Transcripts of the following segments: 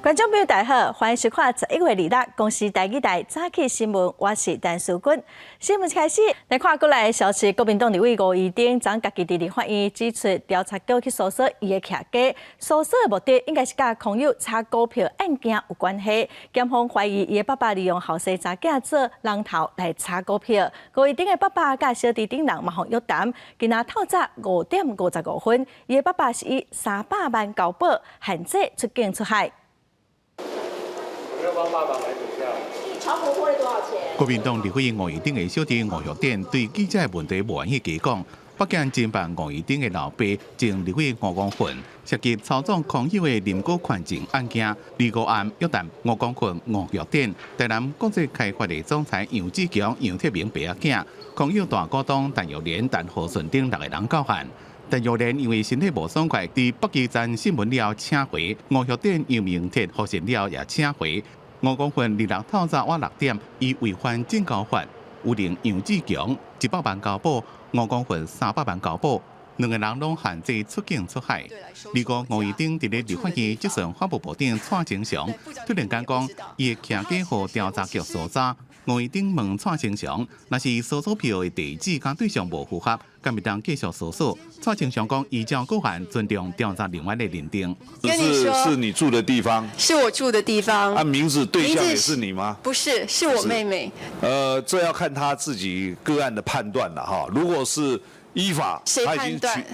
觀眾朋友大家好，歡迎收看11月26公視台語台早起新聞，我是陳淑君。新聞開始來看國內的消息，國民黨立委吳怡頂昨家己佇立法院指出，調查局去搜索伊的徛家，搜索的目的應該是佮康有炒股票案件有關係。檢方懷疑伊的爸爸利用後生查囝做人頭來炒股票。吳怡頂的爸爸佮小弟等人嘛予約談，今仔透早5點55分，伊的爸爸是以300萬交保，限制出境出海。幫爸爸買股票。你炒股獲利多少錢？國民黨立委吳怡頂的小弟吳玉典對記者的問題無願意加講。北京偵辦吳怡頂的老爸前立委吳光訓涉及操縱康有的林國權證案件，25暗約談吳光訓、吳玉典，台南國際開發的總裁楊志強、楊鐵明爸仔囝，康有大股東陳玉蓮、陳和順等六個人到案。陳玉蓮因為身體無爽快，佇北基站審問了請回；吳玉典楊明鐵獲審了也請回。吳光訓26透早晚6點，以違反證交法，有令楊志強100萬交保，吳光訓300萬交保，兩個人攏限制出境出海。25吳怡頂佇咧立法院質詢法務部長蔡清祥，突然間講伊的徛家予調查局搜查。吳怡頂問蔡清祥，若是搜索票的地址佮對象無符合，敢會當繼續搜索？蔡清祥講，依照個案尊重調查人員的認定。是是你住的地方？是我住的地方。啊，名字對象也是你嗎？不是，是我妹妹。這要看他自己個案的判斷了哈。如果是依法，誰判斷？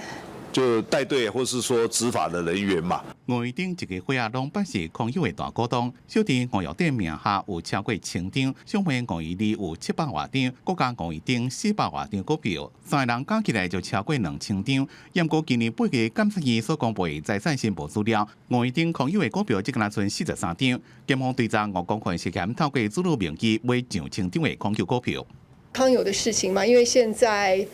就帶隊或是說執法的人員嘛。吳怡頂一家伙仔攏捌是康有的大股東，小弟吳玉典名下有超過千張，小妹吳怡麗有700外張，閣加吳怡頂400外張股票，三个人加起來就超過2000張。毋過今年8月監察院所公布的財產申報資料，吳怡頂康有的股票只敢若賰43張。檢方追查吳光訓涉嫌透過子女名義買上千張的康有股票。康有的事情嘛，因為現在，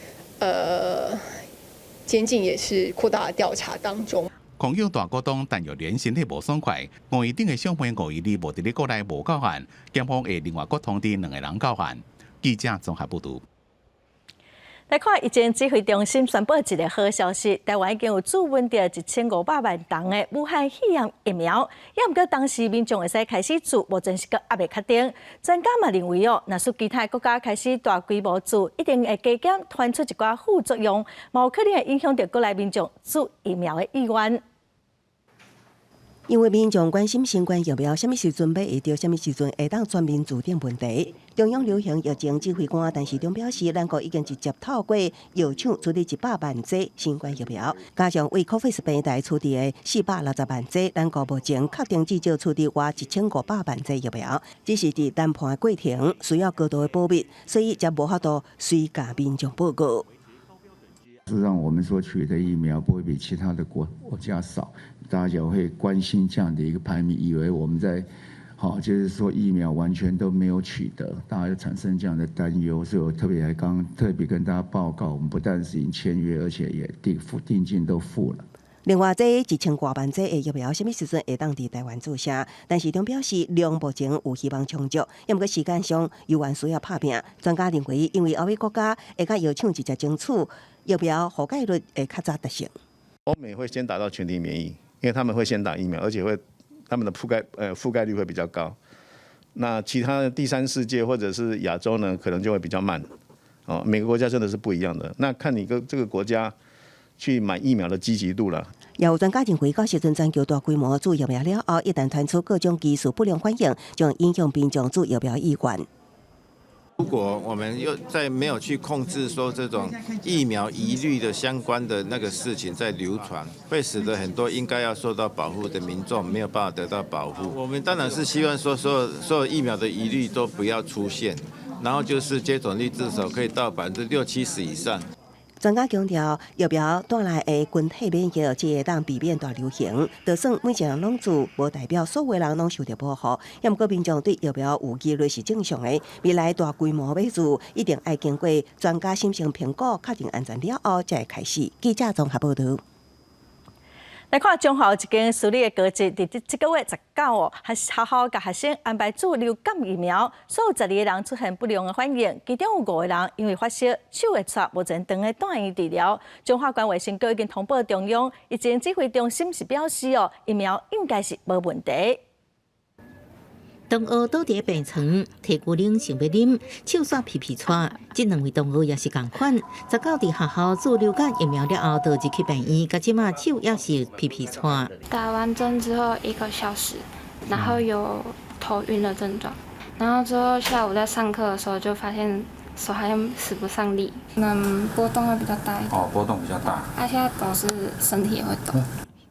監警也是擴大調查當中。康有大股東陳玉蓮身體無爽快，吳怡頂的小妹吳怡麗無佇咧國內無到案，檢方會另外閣通知兩個人到案。記者綜合報導。來看疫情指揮中心宣布一個好消息，台灣已經有注穩著1500萬劑的武漢肺炎疫苗，也毋過當時民眾會使開始注，目前是閣猶未確定。專家嘛認為哦，若是其他國家開始大規模注，一定會加減傳出一寡副作用，嘛有可能會影響著國內民眾注疫苗的意願。因為民眾關心新冠疫苗啥物時陣買會著，啥物時陣會當全民注等問題。中央流行疫情指揮官陳時中表示，咱國已經直接透過藥廠處理100萬劑新冠疫苗，加上為 COVAX 平台處置的460萬劑，咱國目前確定至少處置外1500萬劑疫苗，只是佇談判過程需要高度的保密，所以才無法度隨共民眾報告。事實上，我們所取的疫苗不會比其他的國家少，大家會關心這樣的一個排名，以為我們在，好，就是說疫苗完全都沒有取得，大家就產生這樣的擔憂。所以我特別來剛特別跟大家報告，我們不但是已經簽約，而且也定付定金都付了。另外，這1000外萬劑的疫苗，啥物時陣會當佇台灣注射？陳時中表示，量目前有希望充足，毋過時間上猶原需要拍拚。專家認為，因為歐美國家會佮藥廠直接爭取疫苗覆蓋率會較早達成。歐美會先達到群體免疫，因為他們會先打疫苗，而且會他們的覆蓋率會比較高。那其他的第三世界或者是亞洲呢，可能就會比較慢。哦，每個國家真的是不一樣的。那看你個這個國家去買疫苗的積極度了。也有專家認為，到時陣全球大規模注疫苗了後，一旦傳出各種技術不良反應，將影響民眾注疫苗意願。如果我們又在沒有去控制說這種疫苗疑慮的相關的那個事情在流傳，會使得很多應該要受到保護的民眾沒有辦法得到保護。我們當然是希望說所有疫苗的疑慮都不要出現，然後就是接種率至少可以到60-70%以上。專家強調，疫苗帶來的群體免疫，才會當避免大流行。就算每一個人攏注，無代表所有人攏受著保護。毋過民眾對疫苗有疑慮是正常的。未來大規模欲注，一定愛經過專家審慎評估，確定安全了後，才會開始。記者綜合報導。來看彰化有一間私立的高職，佇這個月19哦，學校共學生安排注流感疫苗，所有12個人出現不良的反應，其中有五個人因為發燒、手會掣，目前轉去住院治療。彰化縣衛生局已經通報中央，疫情指揮中心是表示哦，疫苗應該是無問題。同學倒佇病床，提牛奶想欲啉，手煞皮皮掣。這兩位同學也是仝款，19佇學校注流感疫苗了後，就入去病院，到這馬手猶是皮皮掣。打完針之後一個小時，然後有頭暈的症狀，然後之後下午在上課的時候就發現手好像使不上力，嗯，波動會比較大一點。哦，波動比較大。啊，現在抖是身體也會抖。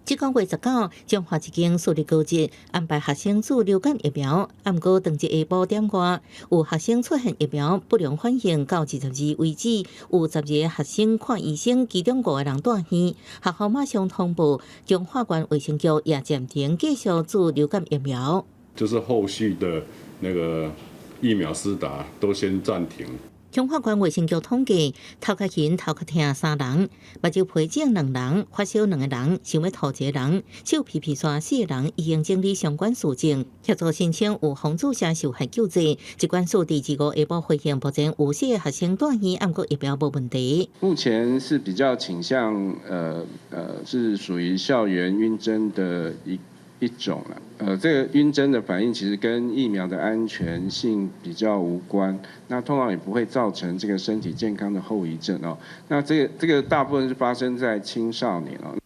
這個月19，彰化一間私立高職安排學生注流感疫苗，毋過當日下晡點外，有學生出現疫苗不良反應，到22為止，有12個學生看醫生，其中五個人住院。學校馬上通報，彰化縣衛生局也暫停繼續注流感疫苗。就是後續的那個疫苗施打都先暫停。彰化縣衛生局統計，頭殼痕、頭殼疼三人，目睭皮腫兩人，發燒兩個人，想欲吐一個人，手皮皮掣四個人，已經整理相關事證，協助申請預防注射受害救濟。疾管署佇25下晡回應，目前有四個學生住院，毋過疫苗無問題。目前是比較傾向，是屬於校園暈針的一種啦。這個暈針的反應其實跟疫苗的安全性比較無關，那通常也不會造成這個身體健康的後遺症哦。那這個大部分是發生在青少年哦。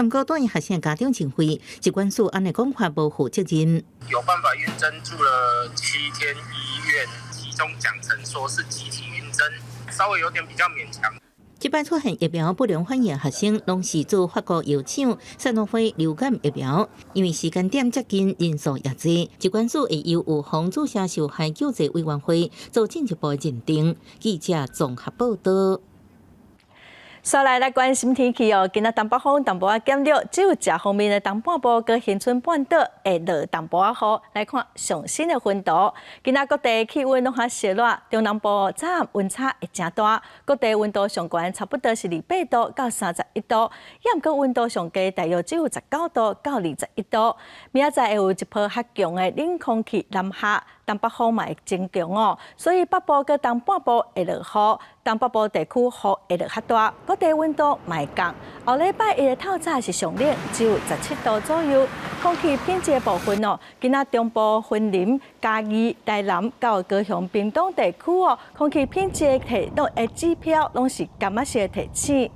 毋過，住院學生家長認為，疾管署按呢講法無負責任。有辦法暈針住了7天醫院，其中講成說是集體暈針，稍微有點比較勉強。這擺出現疫苗不良反應學生，攏是注法國藥廠賽諾菲流感疫苗，因為時間點接近，人數也濟，疾管署會由預防注射受害救濟委員會做進一步的認定。記者綜合報道。煞來來關心天氣哦，今仔東北風淡薄仔減弱，只有食方面的東半部佮恆春半島會落淡薄仔雨。來看上新的溫度，今仔各地氣溫攏較燒熱，中南部早暗溫差會誠大，各地溫度上懸差不多是28度到31度，抑毋過溫度上低大約只有19度到21度。明仔載會有一波較強的冷空氣南下，東北風嘛會增強哦，所以北部佮東半部會落雨，東北部地區雨會落較大，各地溫度嘛會降。後禮拜一的透早是上冷，只有17度左右。空氣品質的部分哦，今仔中部、雲林、嘉義、台南到高雄、屏東地區哦，空氣品質的提攏的指標攏是柑仔色提醒。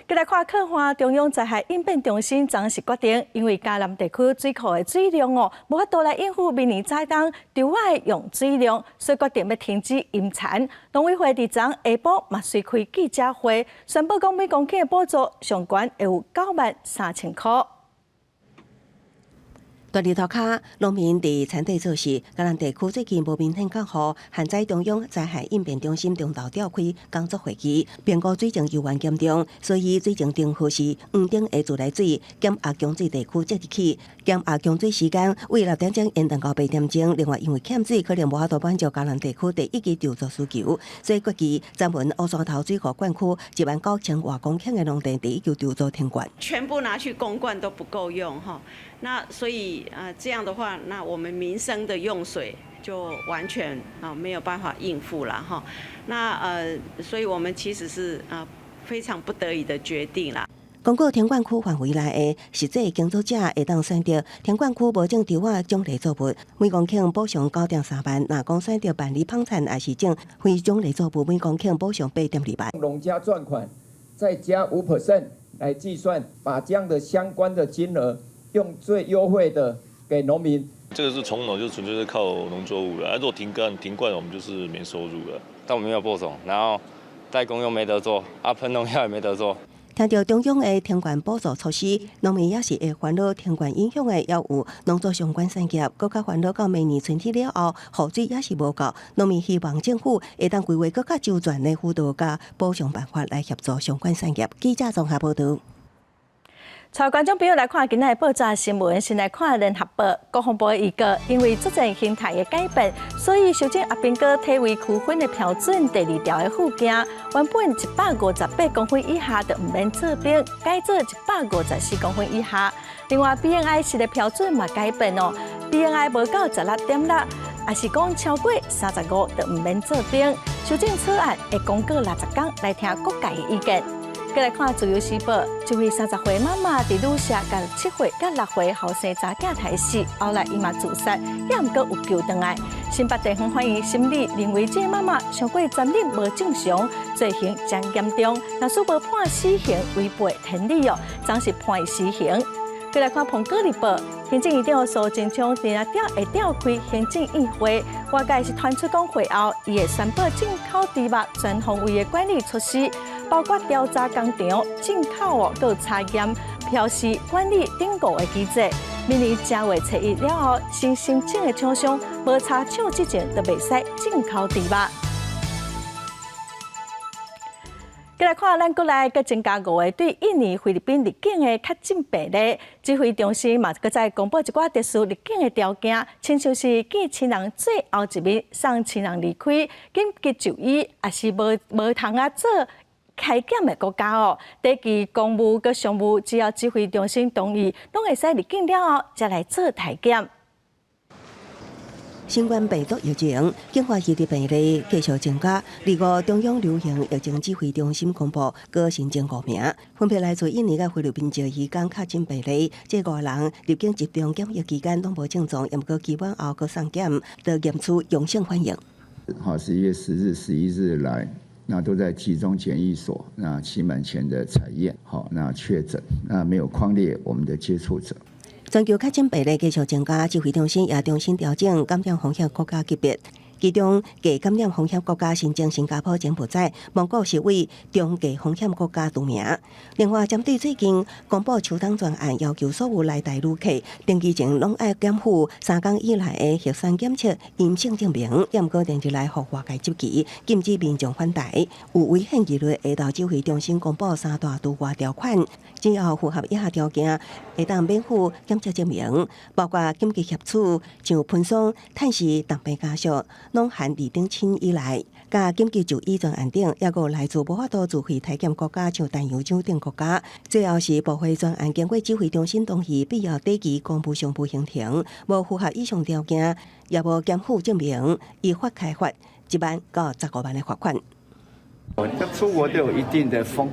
閣來看，客戶中央災害應變中心昨時決定，因為嘉南地區水庫的水量哦，無法度來應付明年早冬稻仔的用水量，所以決定欲停止淹田。農委會佇昨下晡嘛隨開記者會，宣布講每公頃的補助上懸會有93,000箍。大日塗跤，農民佇田地做事。嘉南地區最近無明顯降雨，現在中央災害應變中心中晝召開工作會議，評估水情猶原嚴重，所以水情燈號是黃燈的自來水減壓供水地區即日起減壓供水時間為6點鐘延長到8點鐘。另外，因為欠水可能無法度滿足嘉南地區第一季稻作需求，所以決議專門烏山頭水庫灌區1萬9千外公頃的農地第一季稻作停灌。全部拿去供灌都不夠用哈，那所以啊，這樣的話，那我們民生的用水就完全啊沒有辦法應付了哈。那所以我們其實是啊非常不得已的決定啦。公告停灌區範圍內的實際耕作者會當選擇停灌區無種稻仔獎勵作物，每公頃補償9.3萬；若講選擇辦理枋田，抑是種非獎勵作物，每公頃補償8.2萬。農家賺款再加5% 來計算，把這樣的相關的金額用最優惠的給農民。這個是從農就純粹是靠農作物了，啊，如果停灌停灌，我們就是沒收入了。但我們沒有播種，然後代工又沒得做，啊，噴農藥也沒得做。聽著中央的停灌補助措施，農民也是會煩惱停灌影響的，猶有農作相關產業，閣較煩惱到明年春天了後，雨水也是無夠。農民希望政府會當規劃閣較周全的輔導佮補償辦法來協助相關產業。記者綜合報導。帶觀眾朋友來看今仔的報紙新聞，先來看聯合報，國防部的預告，因為作戰形態的改變，所以修正阿兵哥體位區分的標準第二條的附件，原本158公分以下就毋免做兵，改做154公分以下。另外，BMI 是的標準嘛改變哦，BMI 無夠16.6，抑是講超過35就毋免做兵。修正草案會公告60天來聽各界的意見。閣來看《自由時報》，一位30歲媽媽佇旅社共7歲佮6歲後生查囝刣死，後來伊嘛自殺，猶毋過有救轉來。新北地方法院審理認為，這个媽媽傷過殘忍無正常，罪行誠嚴重，若使無判死刑違背天理哦，總是判伊死刑。閣來看《蘋果日報》，行政院長蘇貞昌今仔調會召開行政院會，外界是傳出講會後，伊會宣布進口豬肉全方位的管理措施，包括調查工廠進口哦，閣有查驗、標示管理等五個機制。明年正月初一了後，新申請的廠商無查廠之前，就袂使進口豬肉。閣來看咱國內閣增加五个對印尼、菲律賓入境的確診病例，指揮中心嘛閣再公布一寡特殊入境的條件，親像是見親人最後一面、送親人離開、緊急就醫，抑是無無通啊做篩檢的國家哦。短期公務佮商務，只要指揮中心同意，攏會使入境了後才來做篩檢。新冠病毒疫情，境外移入病例繼續增加。二五中央流行疫情指揮中心公布，閣新增五名，分別來自印尼佮菲律賓籍移工確診病例。這五個人入境集中檢疫期間攏無症狀，毋過期滿後閣送檢，都驗出陽性反應。好，11月10日、11日來，那都在集中檢疫所，那期滿前的採驗，好，那確診，那沒有匡列我們的接觸者。全球確診病例繼續增加，指揮中心也重新調整感染風險國家級別。其中，低感染風險國家新增新加坡、柬埔寨、蒙古是為中低風險國家除名。另外，針對最近公布秋冬專案，要求所有來台旅客登機前攏愛檢附3工以內的核酸檢測陰性證明。毋過連日來予外界質疑，禁止民眾返台，有危險疑慮，下晝指揮中心公布三大除外條款，只要符合以下條件，會當免附檢測證明，包括緊急協助，像噴霜、探視重病家屬。攏含二等親以內，佮緊急就醫專案等，抑閣有來自無法度自費篩檢國家，像丹陽州等國家。最後是部分專案經過指揮中心同意，必要短期公務商務行程，無符合以上條件，也無檢附證明，依法開罰1萬到15萬的罰款。這出國都有一定的風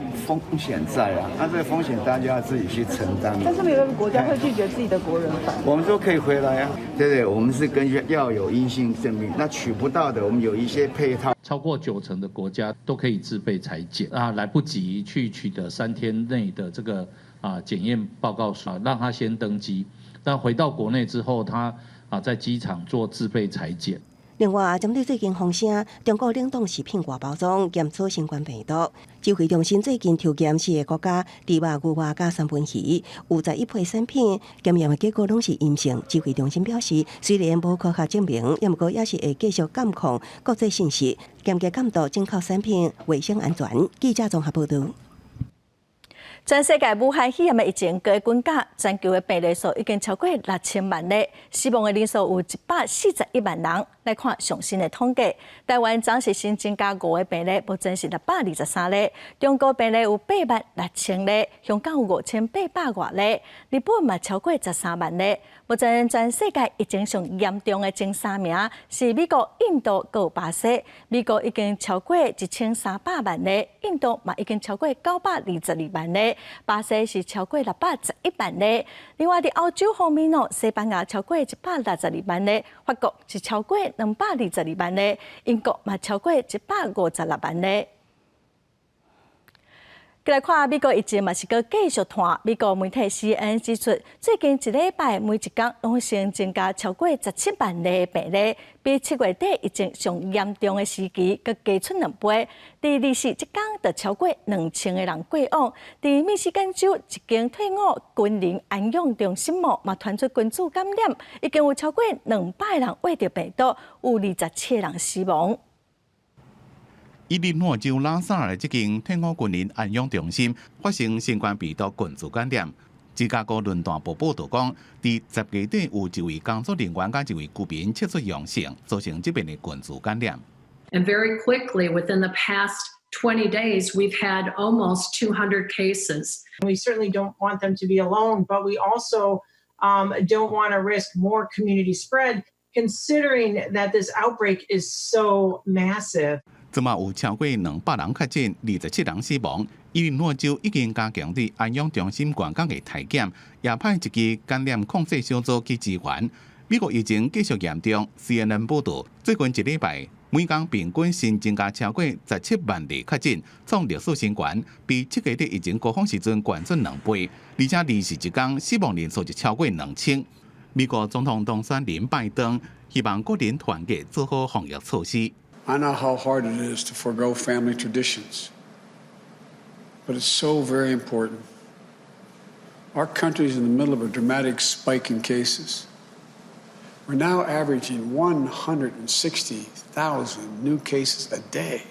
險在啊，那這個風險大家要自己去承擔。但是沒有一個國家會拒絕自己的國人返。我們說可以回來啊，對對，我們是根據要有陰性證明，那取不到的，我們有一些配套。超過9成的國家都可以自費採檢啊，來不及去取得3天內的這個啊檢驗報告書，讓他先登機，但回到國內之後，他啊在機場做自費採檢。另外，針對最近風聲，中國冷凍食品外包裝檢出新冠病毒，指揮中心最近抽檢四個國家豬肉、牛肉佮三文魚，有11批產品檢驗的結果攏是陰性。指揮中心表示，雖然無科學證明，毋過也是會繼續監控國際信息，嚴格監督進口產品衛生安全。記者綜合報導。全世界武漢肺炎的疫情閣滾加，全球的病例數已經超過6000萬例，死亡的人數有141萬人。來看上新的統計，台灣昨是新增加五個病例，目前是623例。中國病例有8萬6千例，香港有5800外例，日本嘛超過13萬例。目前全世界疫情上嚴重的前三名是美國、印度閣有巴西。美國已經超過1300萬例，印度嘛已經超過922萬例，巴西是超過611萬例。另外，佇歐洲方面哦，西班牙超過162萬例，法國是超過222萬例，英國嘛超過156萬例。閣來看美國疫情嘛是閣繼續拖。美國媒體 CNN 指出，最近一禮拜每一工攏新增加超過17萬例的病例，比7月底疫情上嚴重的時期閣加出2倍。佇二四這工就超過2000個人過往。佇密西根州一間退伍軍人安養中心嘛傳出群組感染，已經有超過200人秽著病毒，有27個人死亡。伊利諾州拉薩爾這間退伍軍人安養中心發生新冠病毒群組感染。芝加哥論壇報報導講，佇10月底有一位工作人員佮一位居民測出陽性，造成這邊的群組感染。 And very quickly, within the past 20 days, we've had almost 200 cases. We certainly don't want them to be alone, but we also don't want to risk more community spread, considering that this outbreak is so massive. 這馬有超過200人確診，27人死亡。伊利諾州已經加強對安養中心員工的體檢，也派一支感染控制小組去支援。美國疫情繼續嚴重，CNN 報道，最近一禮拜每工平均新增加超過17萬例確診，創歷史新高，比7月底疫情高峰時陣懸出2倍，而且21工死亡人數就超過2000。美國總統當選人拜登希望國人團結做好防疫措施。 I know how hard it is to forgo family traditions, but it's so very important. Our country is in the middle of a dramatic spike in cases. We're now averaging 160,000 new cases a day.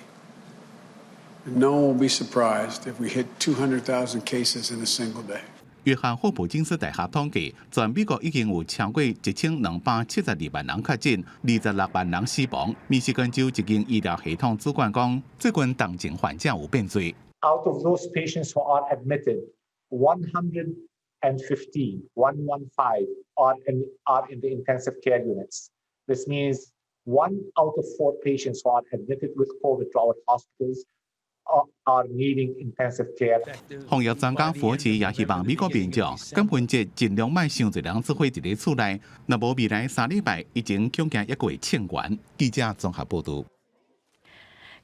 And no one will be surprised if we hit 200,000 cases in a single day. 約翰霍普金斯大學統計，全美國已經有超過1272萬人確診，26萬人死亡。密西根州一間醫療系統主管講，最近重症患者有變濟。 Out of those patients who are admitted, 115, 115 are in the intensive care units. This means one out of four patients who are admitted with COVID to our hospitals are needing intensive care. 防疫專家福奇也希望美國民眾感恩節盡量莫傷濟人做伙佇咧厝內，若無未來3禮拜疫情恐驚猶閣會衝懸。記者綜合報導。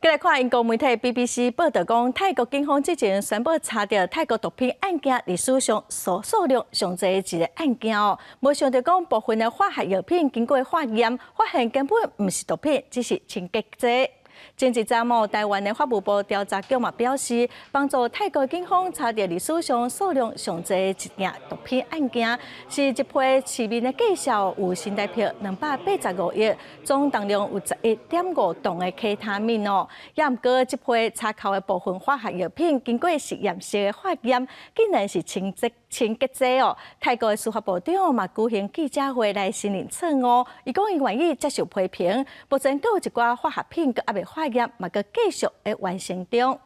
繼來看英國媒體 BBC 報導講，泰國警方之前宣布查著泰國毒品案件歷史上數數量上濟的一個案件哦，無想著講部分的化學藥品經過化驗，發現根本毋是毒品，只是清潔劑。前一陣哦，台灣的法務部調查局嘛表示，幫助泰國警方查著歷史上數量上濟一件毒品案件，是一批市面的價數有新台幣285億，總重量有11.5噸的 K 他命哦。也毋過，這批查扣的部分化學藥品經過實驗室的化驗，竟然是清潔劑哦。泰國的司法部長嘛舉行記者會來承認錯誤，伊講伊願意接受批評。目前閣有一寡化學品閣猶未化驗，嘛閣繼續咧完成中。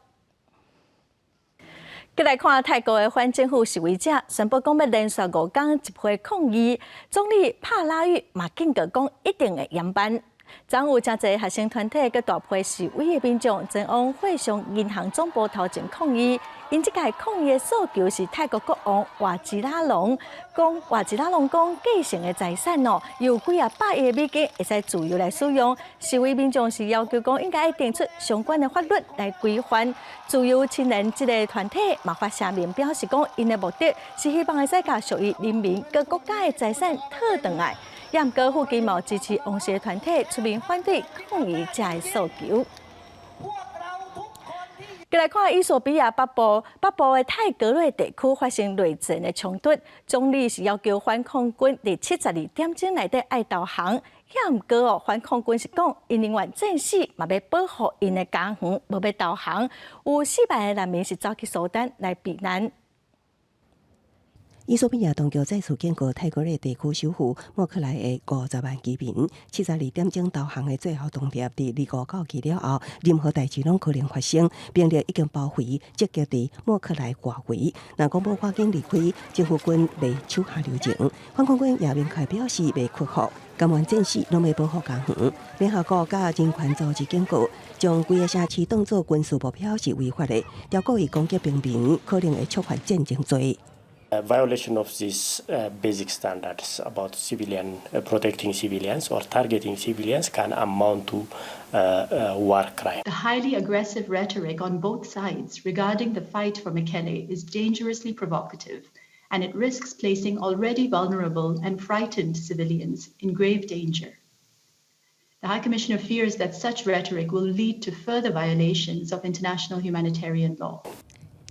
繼來看泰國的反政府示威者宣布講欲連續5工集會抗議，總理帕拉育嘛警告講一定會嚴辦。昨有誠濟學生團體佮大批示威的民眾前往匯商銀行總部頭前抗議，𪜶這屆抗議的訴求是泰國國王瓦吉拉隆講瓦吉拉隆講繼承的財產哦，有幾仔百億美金會使自由來使用。示威民眾是要求講應該定出相關的法律來規範。自由青年這個團體嘛發聲明表示講，𪜶的目的是希望會使共屬於人民佮國家的財產討轉來。也毋過附近嘛有支持王室團體出面反對抗議者的訴求。繼來看衣索比亞北部的泰格瑞地區發生內戰的衝突，總理是要求反抗軍佇72點鐘內底愛投降。也毋過哦，反抗軍是講，𪜶寧願戰死，嘛欲保護𪜶的家園，無欲投降。有4萬个難民是走去蘇丹來避難。衣索比亞當局再次警告泰格瑞地區首府莫克萊的50萬居民，72點鐘投降的最後通牒，佇25到期了後，任何代誌攏可能發生。兵力已經包圍，集結佇莫克萊外圍。若講無趕緊離開，政府軍袂手下留情。反抗軍也明確表示袂屈服，甘願戰死攏欲保護家園。聯合國佮人權組織警告，將規个城市當作軍事目標是違法的，著故意攻擊平民，可能會觸犯戰爭罪。 Violation of these basic standards about civilian protecting civilians or targeting civilians can amount to war crime. The highly aggressive rhetoric on both sides regarding the fight for Mekelle is dangerously provocative, and it risks placing already vulnerable and frightened civilians in grave danger. The High Commissioner fears that such rhetoric will lead to further violations of international humanitarian law.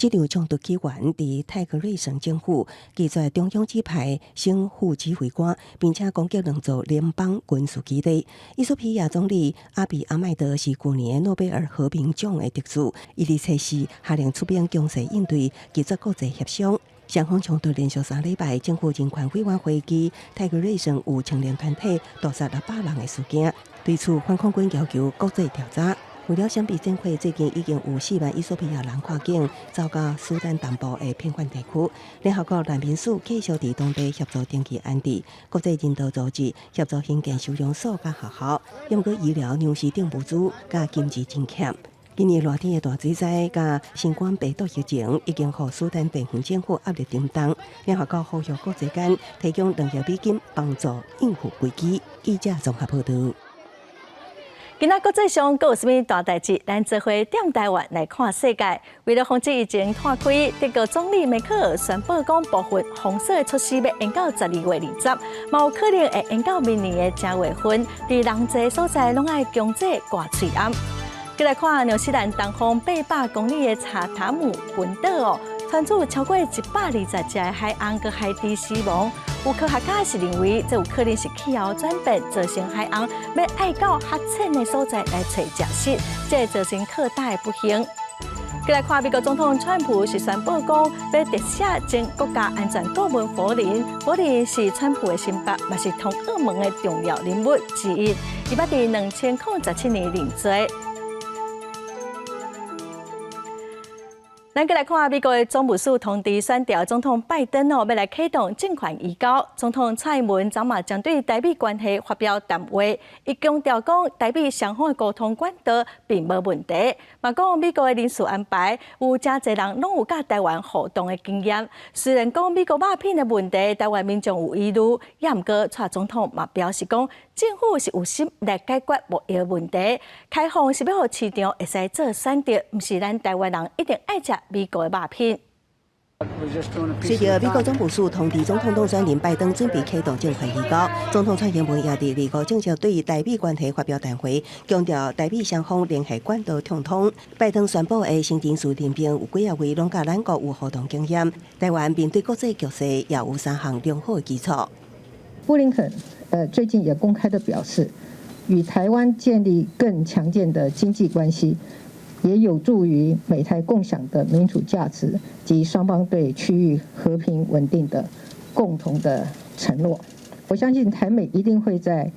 這場衝突起源佇泰格瑞省政府拒絕中央指派省副指揮官，並且攻擊兩座聯邦軍事基地。衣索比亞總理阿比阿邁德是舊年諾貝爾和平獎的得主，伊佇初四下令出兵強勢應對，拒絕國際協商。雙方衝突連續3禮拜，政府人權委員會指泰格瑞省有青年團體屠殺600人的事件，對此反抗軍要求國際調查。為了閃避戰火，最近已經有4萬伊索比亞人跨境走到蘇丹東部的偏遠地區。聯合國難民署繼續佇當地協助登記安置，國際人道組織協助興建收容所佮學校，毋過醫療、糧食等物資佮金錢真欠。今年熱天的大水災佮新冠病毒疫情，已經予蘇丹地方政府壓力沉重。聯合國呼籲國際間提供2億美金幫助應付危機。記者綜合報導。今仔國際上閣有啥物大代誌？咱做伙踮台灣來看世界。為了防止疫情湠開，德國總理梅克爾宣布講，部分封鎖的措施欲延到12月20，嘛有可能會延到明年的正月份。佇人濟所在，攏愛強制掛喙罨。閣來看紐西蘭東方800公里的查塔姆群島哦，傳出超過120隻海頷佮海豬死亡。有科學家是認為，這有可能是氣候轉變造成海頷欲愛到較淺的所在來揣食食，這會造成擴大的不幸。閣來看美國總統川普是宣布講，欲特赦前國家安全顧問弗林，弗林是川普的心腹，嘛是通俄門的重要人物之一。伊捌佇2017年認罪。咱閣來看美國的總務署通知選調總統拜登哦，欲來啟動政權移交。總統蔡英文昨嘛針對台美關係發表談話，伊強調講台美雙方的溝通管道並無問題，嘛講美國的人事安排有誠濟人攏有佮台灣互動的經驗。雖然講美國肉品的問題，台灣民眾有疑慮，也毋過蔡總統嘛表示講，政府是有心來解決貿易問題，開放是欲予市場會使做選擇，毋是咱台灣人一定愛食美國的肉品。隨著美國總務署通知總統當選人拜登準備啟動政權移交，總統蔡英文也佇二五正式對台美關係發表談話，強調台美雙方聯繫管道暢通。拜登宣布的新人事任命有幾仔位攏佮咱國有互動經驗，台灣面對國際局勢也有三項良好的基礎。布林肯最近也公開的表示，與台灣建立更強健的經濟關係，也有助於美台共享的民主價值及雙方對區域和平穩定的共同的承諾。我相信台美一定會在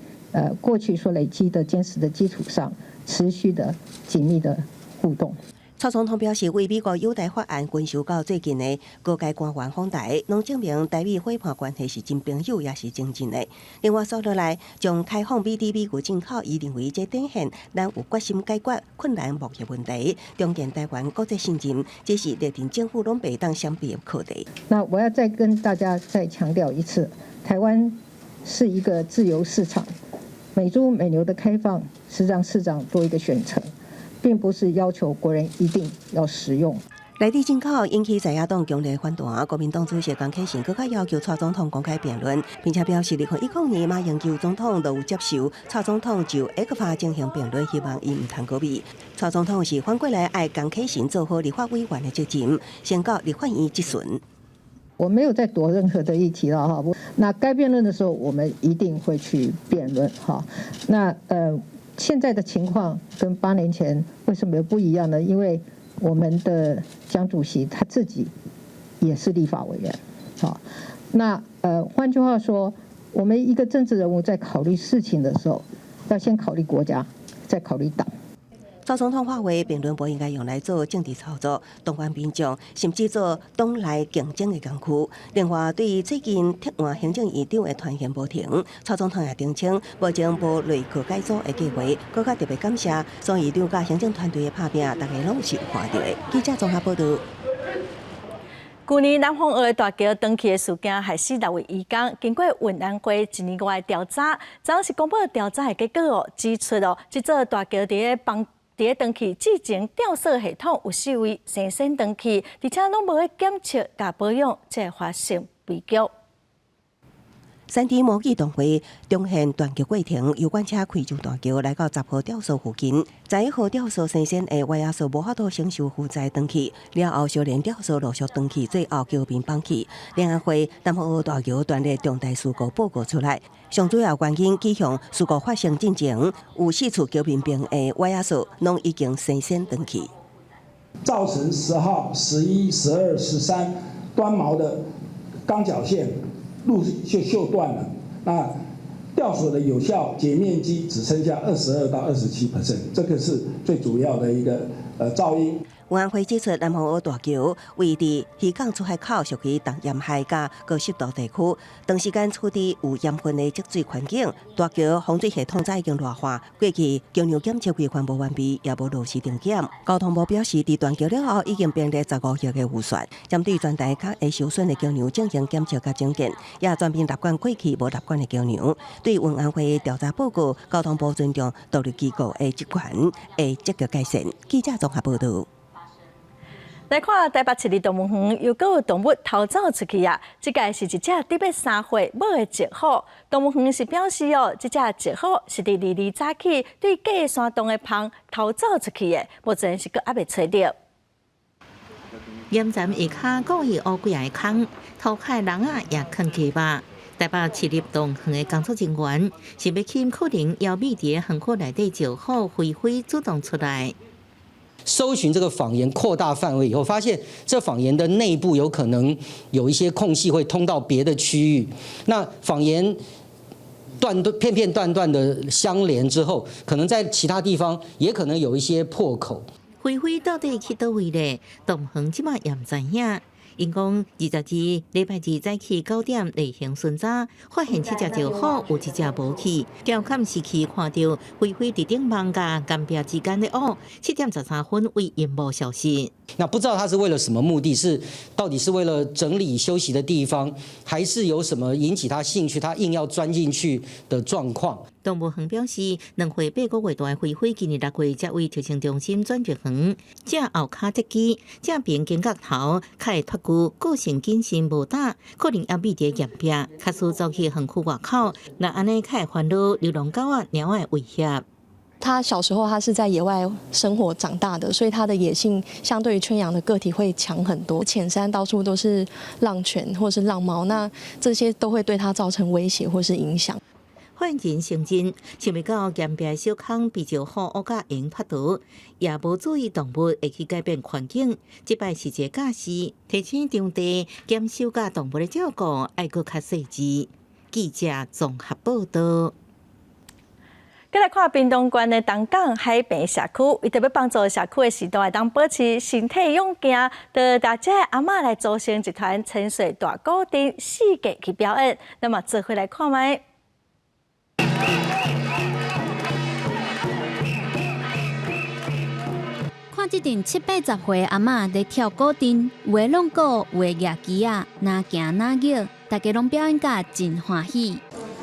過去所累積的堅實的基礎上，持續的緊密的互動。蔡總統表示，為美國友台法案軍售到最近的高階官員訪台，攏證明台美夥伴關係是真朋友，也是真真的。另外，紲落來將開放美豬美牛進口，伊認為這展現咱有決心解決困難貿易問題，重建台灣國際信任，這是歷任政府攏袂當閃避的課題。那我要再跟大家再強調一次，台灣是一個自由市場，美豬美牛的開放是讓市場多一個選擇。並不是要求國人一定要食用。萊豬進口引起在野黨強烈反彈，國民黨主席江啟臣閣較要求蔡總統公開辯論，並且表示2010年馬英九總統就有接受蔡總統就 ECFA 進行辯論，希望伊毋通擱避。蔡總統是反過來愛江啟臣做好立法委員的責任，先到立法院質詢。我沒有在躲任何的議題了哈，那該辯論的時候，我們一定會去辯論哈。那現在的情況跟8年前為什麼不一樣呢？因為我們的江主席他自己也是立法委員，好，那換句話說，我們一個政治人物在考慮事情的時候，要先考慮國家，再考慮黨。蔡總統發話辯論無應該用來做政治操作，動員民眾，甚至做黨內競爭的工具。另外，對於最近撤換行政院長的傳言無停，蔡總統也澄清，目前無內閣改組的計劃，閣較特別感謝蘇院長佮行政團隊的拍拼，大家攏是有看著的。記者綜合報導。舊年南風澳大橋斷去的事件，害死六位移工。經過運安會一年外的調查，昨是公布調查的結果哦，指出哦，這座大橋佇咧崩佇咧斷去之前，吊索系統有四位生鉎斷去，而且攏無咧檢測佮保養，才會發生悲劇。三重毛記動會中線斷橋過程，油罐車開上大橋來到10號吊索附近，11號吊索生鉎的歪仔索無法度承受負載斷去，了後相連吊索陸續斷去，最後橋面崩去。聯安會南風澳大橋斷裂重大事故報告出來，上主要原因指向事故發生進前，有四處橋面邊的歪仔索攏已經生鉎斷去，造成10號、11、12、13端錨的鋼絞線。路就鏽斷了，那吊索的有效截面積只剩下22到27%，這個是最主要的一個噪音。運安會指出，南風澳大橋位佇漁港出海口，屬於重沿海佮高濕度地區，長時間處佇有鹽分的積水環境，大橋防水系統早已經老化。過去橋梁檢測規範無完備，也無落實定檢。交通部表示，佇斷橋了後，已經編列15億的預算，針對全台較會受損的橋梁進行檢測佮整建，也全面納管過去無納管的橋梁。對運安會調查報告，交通部尊重獨立機構的職權，會積極改善。記者綜合報導。來看台北市立動物園又閣有動物逃走出去啊！這个是一隻得欲3歲母的石虎。動物園是表示哦，這隻石虎是佇二二早起對過山洞的縫逃走出去的，目前是閣猶未揣著。岩層下跤故意挖幾个空，塗跤的籠仔也囥雞肉。台北市立動物園的工作人員想欲去可能猶覕佇園區內底石虎飛飛主動出來。搜尋這個舫岩擴大範圍以後，發現這舫岩的內部有可能有一些空隙會通到別的區域。那舫岩斷斷片片段段的相連之後，可能在其他地方也可能有一些破口。飛飛到底去佗位咧？動物園這馬也毋知影。𪜶講22禮拜二早起9點例行巡查，發現七隻石虎有一隻無去。調監視器看著飛飛佇頂網佮岩壁之間咧挖，7點13分為螢幕消失。那不知道他是為了什麼目的？是到底是為了整理休息的地方，還是有什麼引起他興趣，他硬要鑽進去的狀況？動物園表示，2歲8個月大的飛飛今年6月才為特生中心轉入園，正後跤截肢，正邊肩胛頭較會脫臼，個性謹慎無膽，可能猶覕佇岩壁，假使走去園區外口，若按呢較會煩惱流浪狗仔、貓仔的威脅。他小時候他是在野外生活長大的，所以他的野性相對於圈養的個體會強很多。淺山到處都是浪犬或是浪貓，那這些都會對他造成威脅或是影響。發現人承認，想袂到岩壁小空被石虎挖甲會用脫逃，也無注意動物會去改變環境。這擺是一個教示，提醒場地檢修佮動物的照顧愛閣較細緻。記者綜合報導。閣來看屏東縣的東港海邊社區，為著欲幫助社區的序大會當保持身體勇健，就大遮阿嬤來組成一團潛水大鼓陣，四界去表演。那麼做伙來看覓。看這陣七八十歲阿嬤佇跳鼓陣，有的攏鼓，有的舉旗仔，若行若搖，大家攏表演甲真歡喜。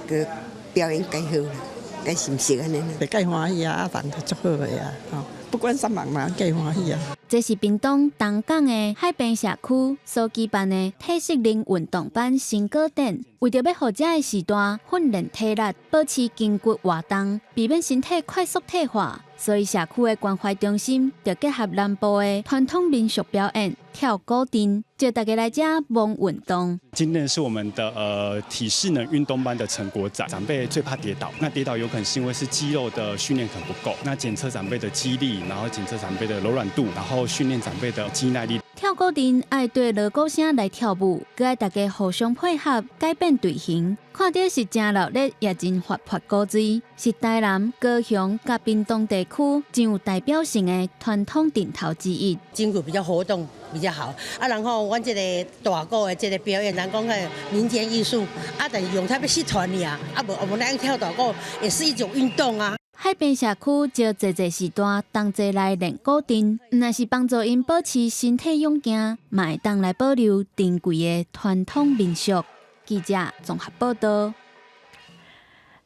閣表演蓋好啦，蓋心適按呢啦。蓋歡喜啊，啊人就足好的啊，吼，不管啥物人嘛，蓋歡喜啊。這是屏東東港的海邊社區所舉辦的體適能運動班成果展，為著欲予遮的序大訓練體力，保持筋骨活動，避免身體快速退化，所以社區的關懷中心就結合南部的傳統民俗表演，跳鼓陣，招大家來遮摸運動。今天是我們的體適能運動班的成果展，長輩最怕跌倒，那跌倒有可能是因為是肌肉的訓練可能不夠，那檢測長輩的肌力，然後檢測長輩的柔軟度，然後訓練長輩的肌耐力。跳鼓陣愛對鑼鼓聲來跳舞，閣愛大家互相配合，改變隊形，看著是誠熱鬧，也真活潑古錐，是台南、高雄佮屏東地區真有代表性的傳統陣頭之一。筋骨比較活動比較好啊，然後阮這個大鼓的這個表演，人講個民間藝術啊，但是用它欲失傳去啊，啊無我們來跳大鼓也是一種運動啊。海邊社區招濟濟序大同齊來練鼓陣，毋但是幫助𪜶保持身體勇健，嘛會當來保留珍貴的傳統民俗。記者綜合報導。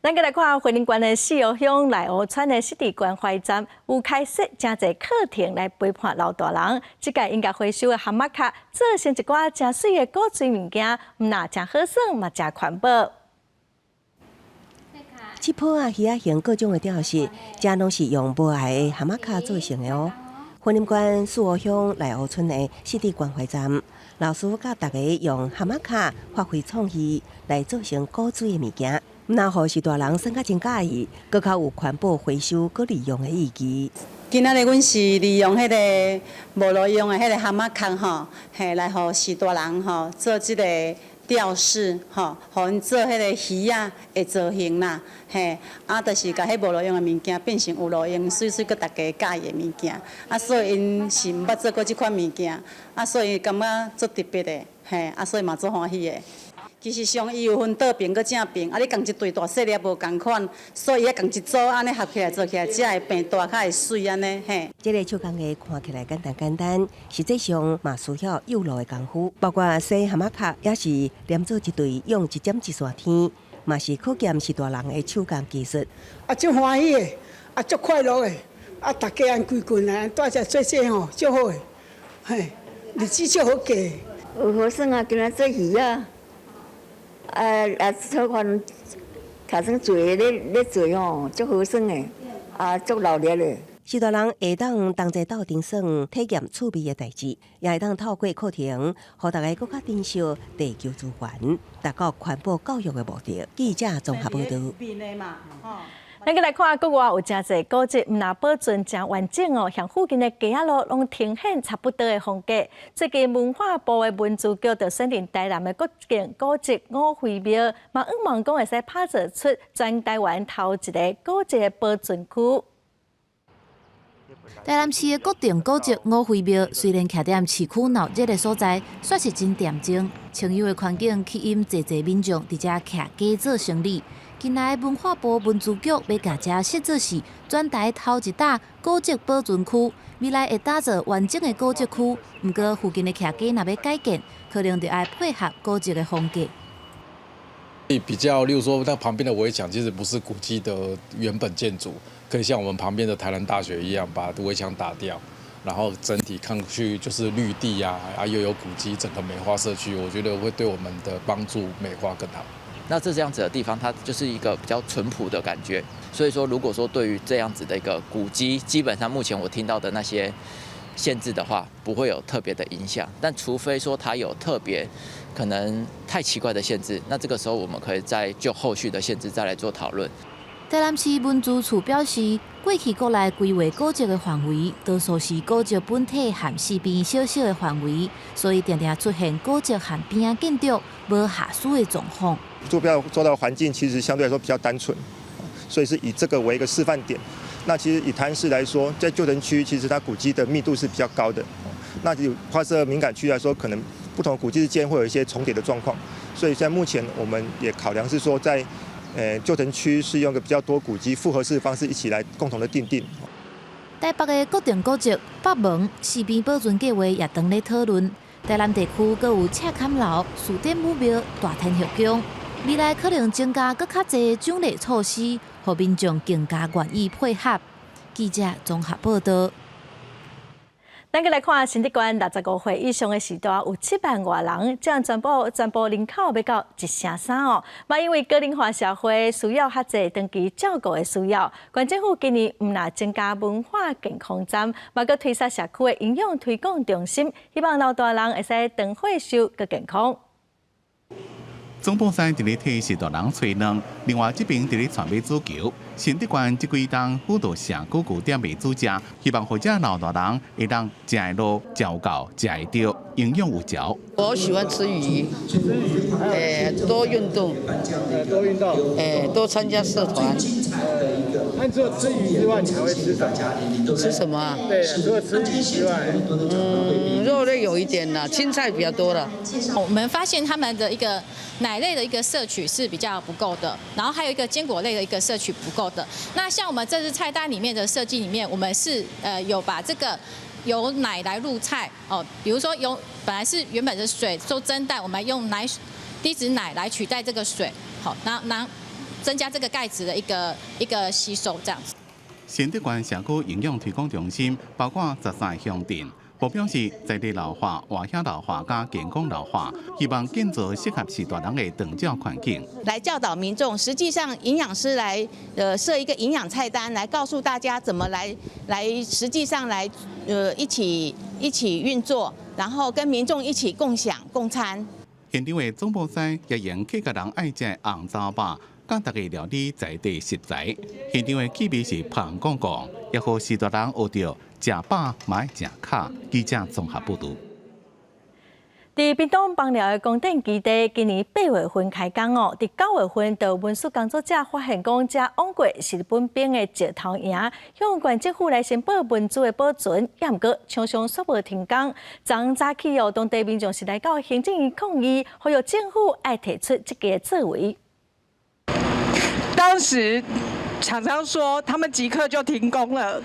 咱閣來看雲林縣的四湖鄉內湖村的失智關懷站，有開設誠濟課程來陪伴老大人。這屆𪜶共回收的蚶仔殼，做成一寡誠媠的古錐物件，毋但誠好耍，嘛誠環保。這鋪仔魚仔形各種的吊飾，這攏是用無愛的蚶仔殼做成的哦。雲林縣四湖鄉內湖村的失智關懷站，老師教大家用蚶仔殼發揮創意來做成古錐的物件。毋但予序大人耍甲真佮意，閣較有環保回收閣利用的意義。今仔日阮是利用彼個無路用的彼個蚶仔殼吼，嘿，來予序大人吼做這個吊飾，吼，予𪜶做彼個魚仔的造型啦，嘿，啊，就是共彼無路用的物件變成有路用，媠媠閣大家佮意的物件，啊，所以𪜶是毋捌做過這款物件，啊，所以感覺足特別的，嘿，啊，所以嘛足歡喜的。其實上伊有分倒爿閣正爿，啊，你仝一對大細粒無仝款，所以愛仝一組按呢合起來做起來，才會變大較會媠按呢嘿。這个手工藝看起來簡單簡單，實際上嘛需要幼路的功夫，包括洗蚶仔殼，也是連做一對用一針一線天，嘛是考驗序大人的手工技術。啊，足歡喜的，啊，足快樂的，啊，大家按規群來蹛遮做這吼，足好的，嘿，日子足好過。有好耍啊，今仔做魚仔。啊啊！炒飯卡算做咧咧做吼，足好耍的，啊，足熱鬧的。序大人會當同齊鬥陣耍體驗趣味的代誌，也會當透過課程，予大家閣較珍惜地球資源，達到環保教育的目的。記者綜合報導。咱閣來看國外有誠濟古蹟，毋但保存誠完整哦，像附近的街仔路攏呈現差不多的風格。最近文化部的文資局就選定台南的國定古蹟五妃廟，嘛向望講會使拍造出全台灣頭一个古蹟的保存區。台南市的國定古蹟五妃廟，雖然徛佇市區鬧熱的所在，煞是真恬靜，清幽的環境吸引濟濟民眾佇遮徛家做生理。近來文化部文資局欲共遮設做是全台頭一搭古蹟保存區，未來會打造完整的古蹟區。毋過附近的徛家若欲改建，可能就愛配合古蹟的風格。比較，例如說，那旁邊的圍牆其實不是古蹟的原本建築，可以像我們旁邊的台南大學一樣，把圍牆打掉，然後整體看過去就是綠地啊，啊又有古蹟，整個美化社區，我覺得會對我們的幫助美化更好。那這樣子的地方，它就是一個比較淳樸的感覺。所以說，如果說對於這樣子的一個古蹟，基本上目前我聽到的那些限制的話，不會有特別的影響。但除非說它有特別可能太奇怪的限制，那這個時候我們可以再就後續的限制再來做討論。台南市文資處表示，過去國內規劃古蹟的範圍，多數是古蹟本體和四邊小小的範圍，所以定定出現古蹟和邊仔建築無瑕疵的狀況。坐標做到環境其實相對來說比較單純，所以是以這個為一個示範點。那其實以台南市來說，在舊城區其實它古蹟的密度是比較高的。那就劃設敏感區來說，可能不同古蹟之間會有一些重疊的狀況。所以在目前我們也考量是說，在舊城區是用個比較多古蹟複合式的方式一起來共同的訂定。台北的國定古蹟北門四邊保存計劃也當咧討論。台南地區閣有赤崁樓、士典母廟、大天后宮，未來可能增加閣較濟獎勵措施，予民眾更加願意配合。記者綜合報導。咱閣來看新竹縣65歲以上的序大有7萬外人，這樣全部人口欲到1成3哦。嘛，因為高齡化社會需要較濟長期照顧的需要，縣政府今年毋但增加文化健康站，嘛閣推設社區的營養推廣中心，希望老大人會使長歲壽閣健康。總鋪師佇咧替序大人炊卵，另外這邊佇咧傳買足球。新竹縣這幾冬輔導社區據點袂煮食，希望予遮老大人會當食會落、食有夠、食會著，營養有著。我喜歡吃魚，多運動，多運動，多參加社團。那除了吃魚之外，你還會吃什麼？吃什麼啊？對，除了吃魚之外，肉類有一點啦，青菜比較多了。我們發現他們的一個奶類的一個攝取是比較不夠的，然後還有一個堅果類的一個攝取不夠的。那像我們這次菜單裡面的設計裡面，我們是有把這個由奶來入菜哦，比如說用本來是原本的水做蒸蛋，我們用奶低脂奶來取代這個水，好，那增加這個鈣質的一個吸收，這樣子。新竹縣社區營養推廣中心包括13個鄉鎮。目標是在地老化、活遐老化佮健康老化，希望建造適合序大人的長照環境。來教導民眾，實際上營養師來設一個營養菜單，來告訴大家怎麼來實際上來一起運作，然後跟民眾一起共享共餐。現場的總鋪師也用客家人愛食的紅糟肉，教大家料理在地食材。現場的氣味是芳廣廣，也予序大人學著食飽嘛愛食巧。記者綜合報導。佇屏東枋寮的光電基地，今年八月份開工哦。佇九月份，就文史工作者發現講，這往過是日本兵的石頭營，向縣政府來申報文資的保存，也毋過廠商煞無停工。昨早起哦，當地民眾是來到行政院抗議，呼籲政府愛提出這個作為。當時廠商說他們即刻就停工了，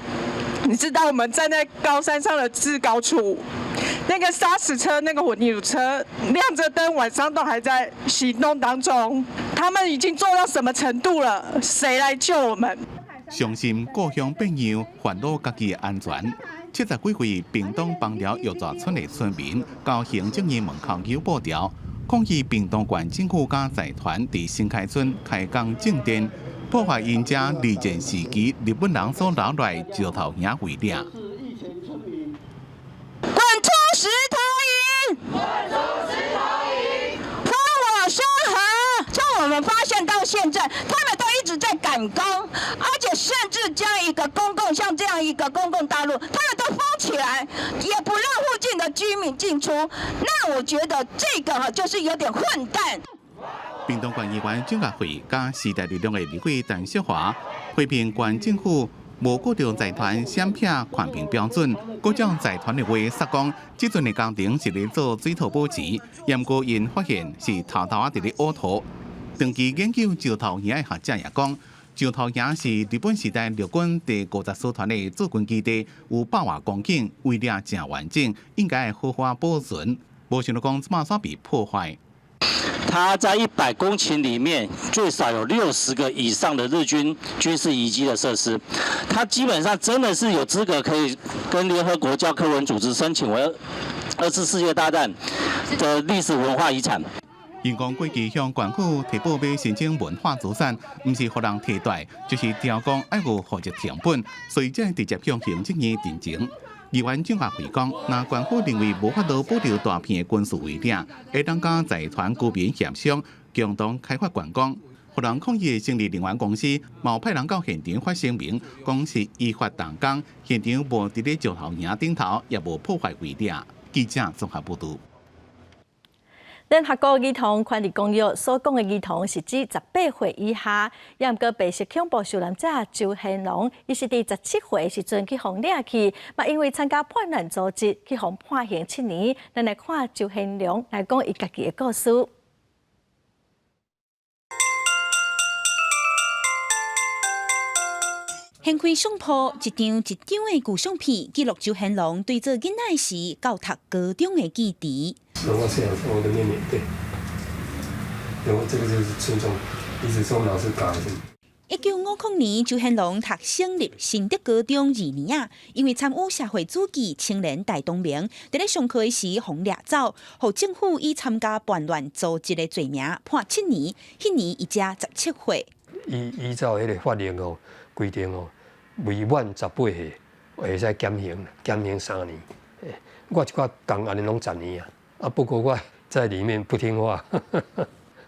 你知道我們站在高山上的制高處。那個砂石車、那個混凝土車亮着燈，晚上都還在行動當中。他們已經做到什麼程度了？誰來救我們？傷心故鄉變樣，煩惱家己的安全。七十幾歲屏東枋寮玉泉村的村民到行政院門口趯布條，抗議屏東縣政府佮財團佇新開村開工種電，破壞𪜶遮二戰時期日本人所留落來石頭營遺跡。滾出石頭營！滾出石頭營！潑火山河！從我們發現到現在，他們都一直在趕工，而且甚至將一個公共像這樣一個公共道路，他們都封起來，也不讓附近的居民進出。那我覺得這個哈就是有點混蛋。屏東縣議員張家輝佮時代力量的立委陳淑華批評縣政府無顧著財團閃避環評標準，閣照財團的話說講，這陣的工程是咧做水土保持，毋過𪜶發現是偷偷仔佇咧挖土。長期研究石頭營的學者也講，石頭營是日本時代陸軍第五十師團的駐軍基地，有百外公頃，遺跡誠完整，應該好好保存。無想到講這馬煞被破壞。它在100公頃裡面最少有60個以上的日軍軍事遺跡的設施，它基本上真的是有資格可以跟聯合國教科文組織申請為二次世界大戰的歷史文化遺產。𪜶講過去向縣府提報欲申請文化資產，毋是予人替代，就是刁講愛有戶籍謄本，所以才直接向行政院陳情。議員張亞輝講，若縣府認為無法度保留大片的軍事遺跡，會當佮財團居民協商，共同開發觀光。予人抗議的勝利能源公司，嘛派人到現場發聲明，講是依法動工，現場無佇咧石頭營頂頭，也無破壞遺跡。記者綜合報導。聯合國兒童權利公約所講的兒童是指十八歲以下，也毋過白色恐怖受難者周顯龍，伊是佇十七歲時陣去予掠去，嘛因為參加叛亂組織去予判刑七年。咱來看周顯龍來講伊家己的故事。掀開相簿，一張一張的舊相片，記錄周顯龍對做囡仔時到讀高中的記憶。然後這樣我的妹妹，對，然後這個就是村中，一直是我們老師教的。1950年，周顯龍讀省立新德高中二年仔，因為參與社會主義青年大同盟，佇咧上課時予掠走，予政府以參加叛亂組織的罪名判七年。彼年伊才十七歲。依照彼個法令哦規定哦，未滿十八歲會使減刑，減刑三年。我這寡共按呢攏十年啊。啊！不過我在裡面不聽話，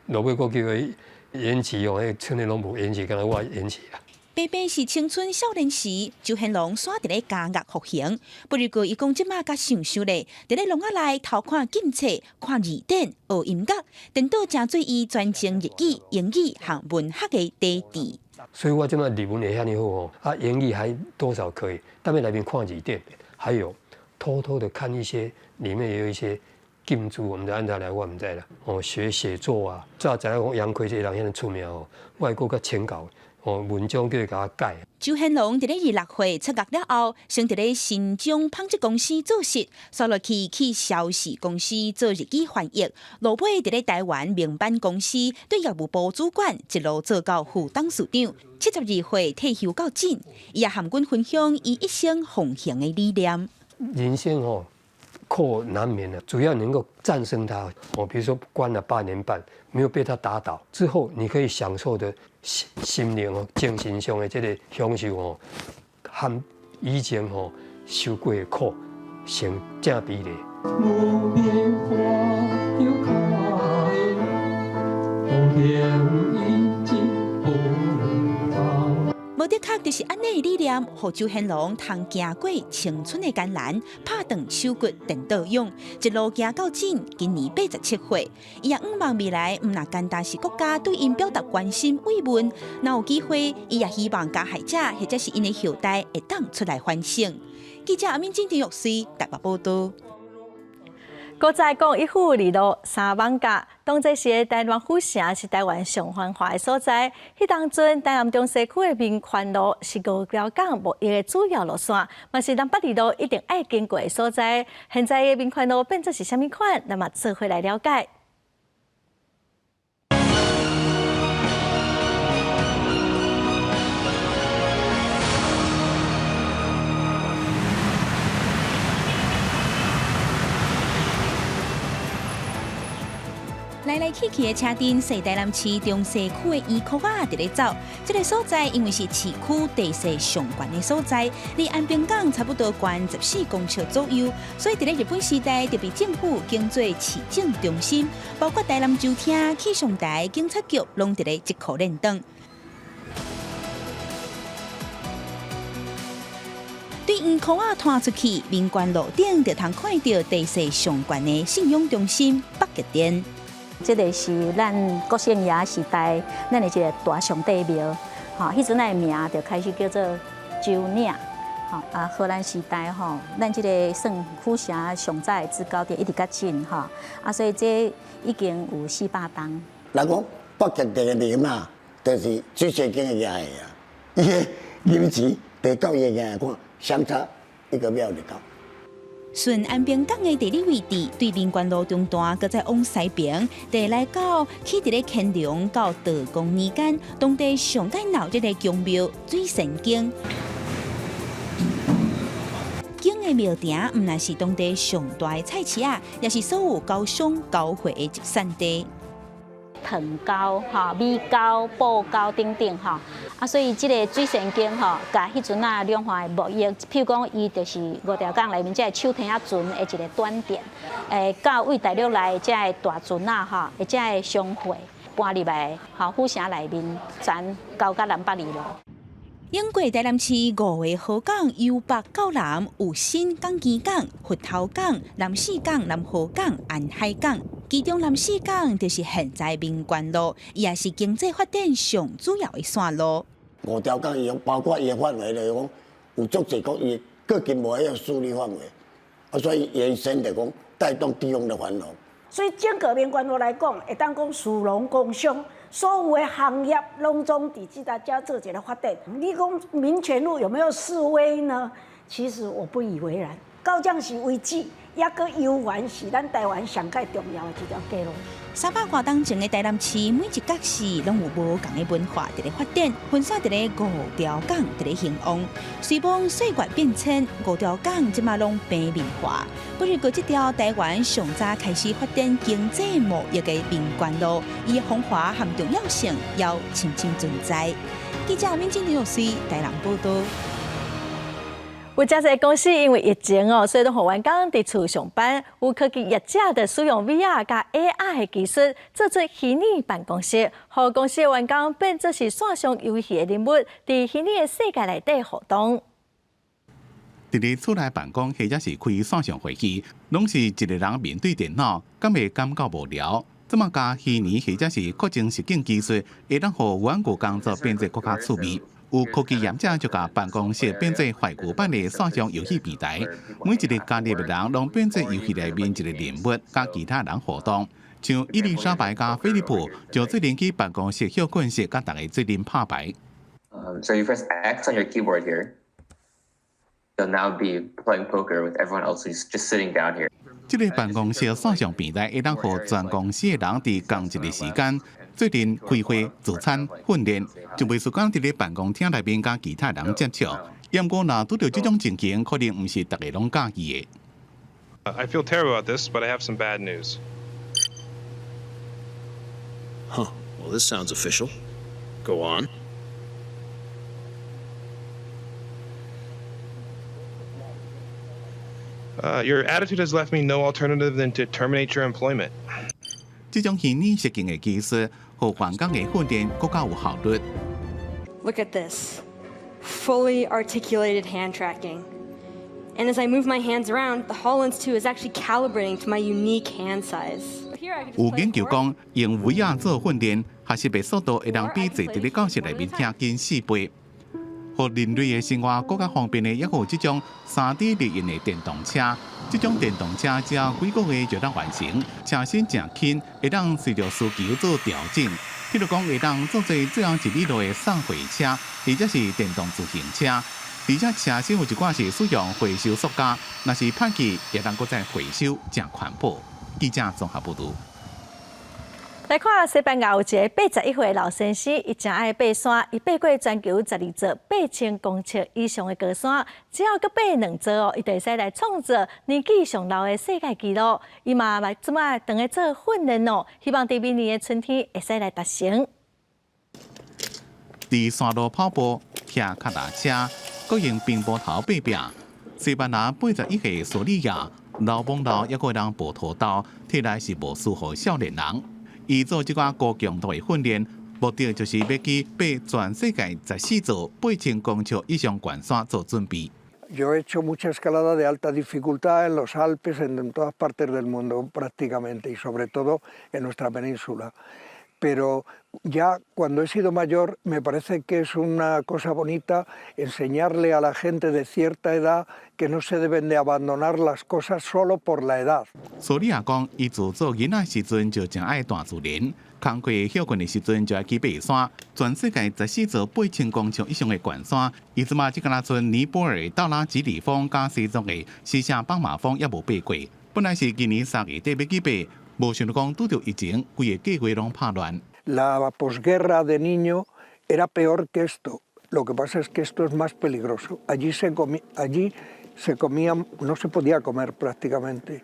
落尾閣叫伊延期哦，彼村裡攏無延期，敢若我延期啦。白白是青春少年時，周顯龍煞佇咧監獄服刑。不過伊講這馬較想想咧，佇咧籠仔內偷看禁冊、看字典、學音樂，顛倒成做伊專精日語、英語和文學的底子。所以我這馬日文會遐爾好哦，啊，英語還多少可以，但欲內面看字典，還有偷偷的看一些裡面也有一些。禁書，我毋知按怎來，我毋知啦。哦，學寫作啊，早知影講楊奎這個人遐爾出名哦，我會閣較請教哦，文章叫伊共我改。周顯龍佇咧26歲出獄了後，先佇咧新中紡織公司做事，煞落去去邵氏公司做日語翻譯，落尾佇咧台灣明板公司對業務部主管，一路做到副董事長。72歲退休到今，伊也和阮分享伊一生奉行的理念。人生哦。苦難免的，主要能夠戰勝他。我比如說關了8年半，沒有被他打倒之後，你可以享受的心心靈哦、精神上的這個享受哦，和以前哦受過的苦成正比例。木棉花又開，紅遍已經不無的確就是按呢理念，予周顯龍通行過青春的艱難，拍斷手骨顛倒勇，一路行到今，今年87歲。伊也向望未來，毋若單單是國家對𪜶表達關心慰問，若有機會，伊也希望加害者或者是𪜶的後代會當出來反省。記者阿敏金田玉穗台北報道。閣再講一府二路三艋舺，當這時的台南府城是台灣上繁華的所在。彼當陣台南中西區的民權路是五條港貿易的主要路線，嘛是南北二路一定愛經過的所在。現在的民權路變做是啥物款？咱嘛做伙來了解。來來去去的車陣，踅台南市中西區的圓箍仔佇咧走。這个所在因為是市區地勢上懸的所在，離安平港差不多懸14公尺左右，所以佇咧日本時代就被政府經做市政中心，包括台南州廳、氣象台、警察局，攏佇咧這箍練檔。對圓箍仔拖出去，民權路頂就通看著地勢上懸的信仰中心北極殿。這个是咱國姓爺時代，咱的一个大上帝廟，吼，彼陣的名就開始叫做洲嶺，吼啊，荷蘭時代吼，咱這个算府城上早的制高點一直較近吼，啊，所以這已經有400冬。人講北極殿的靈啊，就是水仙宮的爺的啊，伊的名字就到伊的名看，相差一個廟就夠。順安平港的地理位置，對民權路中段，閣再往西邊，就來到起佇咧乾隆到道光年間，當地上蓋鬧熱的宮廟水仙宮。宮的廟埕毋但是當地上大的菜市仔，也是所有高商交匯的集散地。糖糕、吼米糕、布糕等等吼，啊，所以這个水仙宮吼，共彼陣仔兩岸的貿易，譬如講，伊就是五條港內面這个手提仔船的一个轉點，到位大陸來這个大船仔吼，這个商會搬入來，吼府城內面，全交到南北二路。經過台南市五个河港，由北到南有新港、旗港、佛頭港、南勢港、南河港、安海港。其中南勢港就是現在民權路，伊也是經濟發展上主要的線路。五條港伊包括伊的範圍來講，有足濟講伊閣規模迄个勢力範圍，啊，所以延伸就講帶動地方的繁榮。所以整個民權路來講，會當講士農工商。所有的行業攏總佇這搭遮做一个發展。你講民權路有沒有式微呢？其實我不以為然。到這時為止，猶閣猶原是咱台灣上蓋重要的一條街路。300外冬前的台南市，每一角市攏有無仝的文化佇咧發展，分散佇咧五條港佇咧興旺。雖罔歲月變遷，五條港這馬攏平民化。不過，這條台灣上早開始發展經濟貿易的民權路，伊的風華和重要性猶深深存在。記者敏靜、劉穗台南報導。有誠濟公司因為疫情哦，所以攏予員工佇厝上班。有科技業者就使用 VR 佮 AR 的技術，做出虛擬辦公室，予公司的員工變做是線上遊戲的人物，佇虛擬的世界內底互動。佇咧厝內辦公或者是開線上會議，攏是一个人面對電腦，敢會感覺無聊？這馬加虛擬或者是擴增實境技術，會當予員工工作變做閣較趣味。有科技業者就共辦公室變做懷舊版的線上遊戲平台，每一个加入的人攏變做遊戲內面一个人物，佮其他人互動。像伊麗莎白佮菲利普就做陣去辦公室歇睏室，佮逐家做陣拍牌。 So you press X on your keyboard here. You'll now be playing poker with everyone else who's just sitting down here. 這个辦公室線上平台會當予全公司的人佇仝一個時間做陣開會、聚餐、訓練，就袂輸講佇咧辦公廳內面佮其他人接觸。毋過，若拄著這種情形，可能毋是逐家攏佮意的。 I feel terrible about this, but I have some bad news. Huh. Well, this sounds official. Go on. Your attitude has left me no alternative than to terminate your employment. 這種虛擬實境的技術，予員工的訓練閣較有效率。 Look at this. Fully articulated hand tracking. And as I move my hands around, the HoloLens 2 is actually calibrating to my unique hand size. 有研究講，用 VR 做訓練，學習的速度會當比坐佇咧教室內面聽緊四倍。予人類的生活閣較方便的，抑閣有這種3D 列印的電動車。這種電動車只要幾個月就當完成，車身誠輕，會當隨著需求做調整。譬如講，會當做做最後一里路的送貨車，或者是電動自行車。而且車身有一寡是使用回收塑膠，若是歹去，會當閣再回收，誠環保。記者綜合報導。來看西班牙有一个81歲老先生，伊誠愛爬山，伊爬過全球12座8000公尺以上的高山，只要閣爬兩座哦，伊就會使來創造年紀上老的世界紀錄。伊嘛來這擺當咧做訓練哦，希望佇明年的春天會使來達成。佇山路跑步、騎腳踏車，閣用平埔頭爬壁。西班牙81歲索利亞老罔老，猶閣會當跋塗豆，體力是無輸予少年人。伊做這寡高強度的訓練，目的就是欲去爬全世界14座8000公尺以上懸山做準備。 Yo he hecho mucha escalada de alta dificultad en los Alpes, en todas partes del mundo prácticamente, y sobre todo en nuestra península. Pero ya cuando he sido mayor me parece que es una cosa bonita enseñarle a la gente de cierta edad que no se deben de abandonar las cosas solo por la edad. 索利亞講，伊自做囡仔時陣就誠愛大自然，工課歇睏的時陣就愛去爬山。全世界14座8000公尺以上的懸山，伊這馬只敢若賰尼泊爾道拉吉里峰佮西藏的希夏邦馬峰猶無爬過。本來是今年3月底欲去爬，無想到講拄著疫情，規个計劃攏拍亂。 La posguerra de niño era peor que esto. Lo que pasa es que esto es más peligroso. Allí se comía, no se podía comer prácticamente,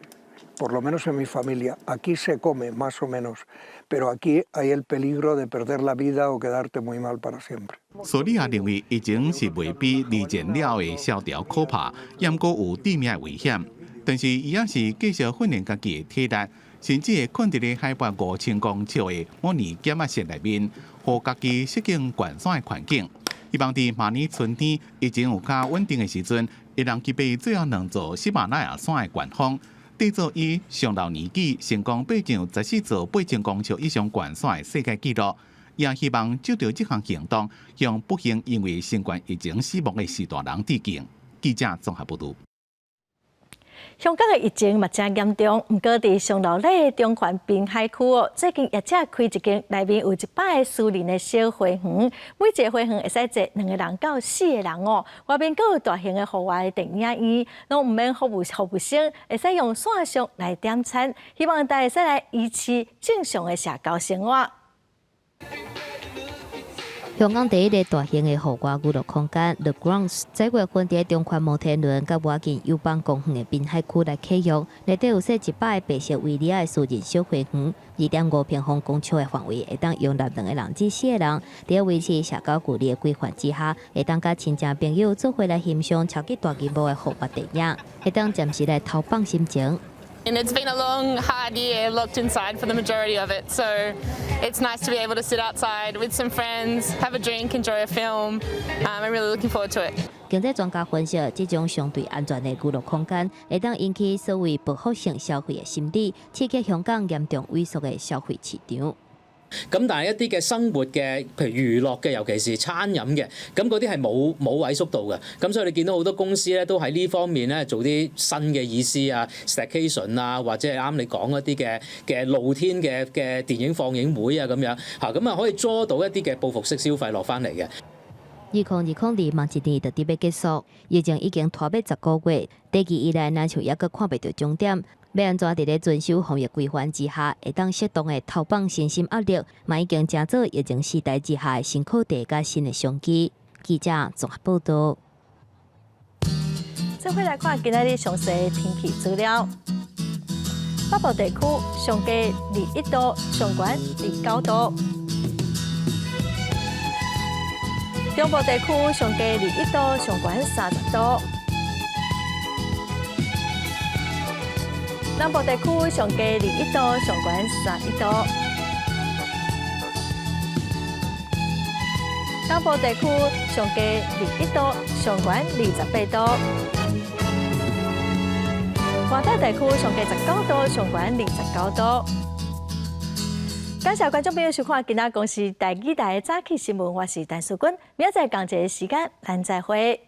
por lo menos en mi familia. Aquí se come más o menos, pero aquí hay el peligro de perder la vida o quedarte muy mal para siempre. 索利亞認為疫情是袂比二戰了的蕭條可怕，毋過有致命的危險。但是伊猶是繼續訓練家己的體力，甚至會睏佇咧海拔5000公尺的摩尼減壓室內面，予家己適應懸山的環境。希望佇明年春天疫情有較穩定的時陣，會當去爬最後兩座喜馬拉雅山的懸峰，締造伊上老年紀成功爬上14座8000公尺以上懸山的世界紀錄。也希望藉著這項行動，向不幸因為新冠疫情死亡的序大人致敬。記者綜合報導。香港的疫情嘛誠嚴重，毋過佇上鬧熱的中環濱海區哦，最近業者開一間內面有100個私人的小花園，每一個花園會使坐兩個人到四個人哦。外面閣有大型的戶外電影院，攏毋免服務生，會使用線上來點餐，希望大家會使來維持正常的社交生活。香港第一个大型的戶外娛樂空間 The Grounds，這月份佇中環摩天輪佮外近友邦公園的濱海區來啟用，內底有設100個白色圍籬的私人小花園，2.5平方公尺的範圍，會當容納兩個人至四個人，佇維持社交距離的規範之下，會當佮親戚朋友做伙來欣賞超級大螢幕的戶外電影，會當暫時來偷放心情。 And it's been a long, hard year locked inside for the majority of it. So it's nice to be able to sit outside with some friends, have a drink, enjoy a film. I'm really looking forward to it. 經濟專家分析，這種相對安全的娛樂空間，會當引起所謂報復性消費的心理，刺激香港嚴重萎縮的消費市場。咁但係一啲嘅生活嘅，譬如娛樂嘅，尤其是餐飲嘅，咁嗰啲係冇萎縮到嘅。咁所以你見到好多公司咧，都喺呢方面咧做啲新嘅意思啊，staycation 啊，或者係啱你講一啲嘅露天嘅電影放映會啊咁樣嚇，咁啊可以捉到一啲嘅報復式消費落翻嚟嘅。2020年一年就佇欲結束，疫情已經拖欲10個月，短期以來，若像猶閣看袂著終點。欲按怎佇咧遵守防疫規範之下，會當適當的投放身心壓力，嘛已經成做疫情時代之下的新課題佮新的商機。記者綜合報導。做伙來看今仔日詳細天氣資料。北部地區上低21度，上懸29度。中部地區上低21度，上懸30度。南部地區上低21度，上懸31度。南部地區上低21度，上懸28度。外島地區上低19度，上懸29度。感謝觀眾朋友收看今仔公視台語台的早起新聞，我是陳淑君，明仔載仝一个時間，咱再會。